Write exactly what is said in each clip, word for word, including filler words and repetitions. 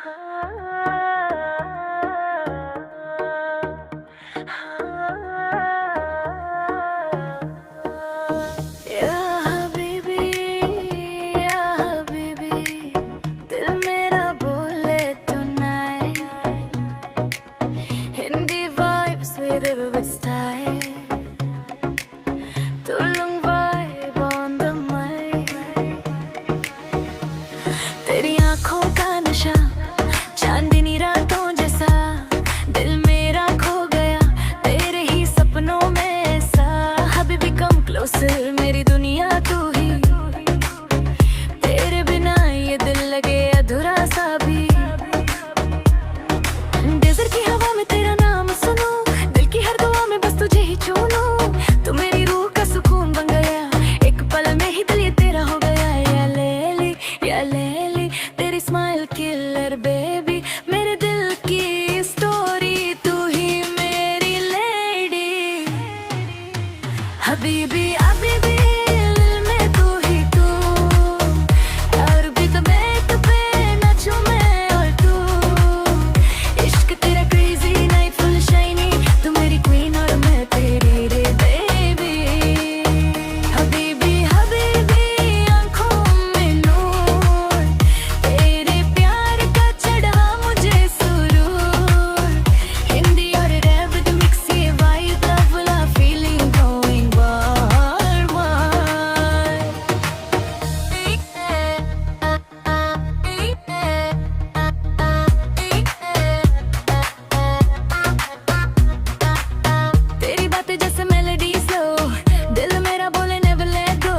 या हबीबी, या हबीबी, दिल मेरा बोले tonight। Hindi vibes with Elvis style। Tulung vibe on the mic। तेरी आंखों का नशा, चांदनी रातों जैसा, दिल मेरा खो गया तेरे ही सपनों में ऐसा। हबीबी come closer, मेरी दुनिया तू ही। तेरे बिना ये दिल लगे अधूरा सा भी। Desert की हवा में तेरा नाम सुनूं, दिल की हर दुआ में बस तुझे ही चुनूं। तू मेरी रूह का सुकून बन गया, एक पल में ही दिल ये तेरा हो गया। या लैली, या लैली, तेरी smile killer baby, मेरे दिल की story तू ही मेरी lady। हबीबी, हबीबी, दिल में तू ही तू। और भी तो मैं तो पे नाचूं मैं और तू। इश्क तेरा crazy, night full shiny, तू मेरी queen और मैं तेरी रे baby। हबीबी, हबीबी, आंखों में नूर, तेरे प्यार का चढ़ा मुझे सुरूर। Hindi और rap with mix, ये vibe, love वाला feeling going worldwide। तेरी बातें जैसे melody slow, दिल मेरा बोले never let go।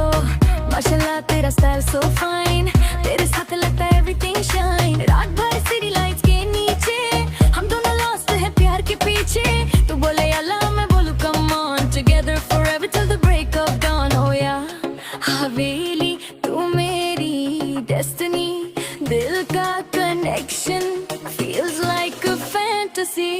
माशाल्लाह तेरा style so fine, तेरे साथ लगता है everything shine। रात भर city lights के नीचे हम दोनों lost हैं प्यार के पीछे। तू बोले अल्लाह, मैं बोलूँ come on, together forever till the break of dawn। Oh yeah, हवेली तू मेरी destiny, दिल का connection feels like a fantasy।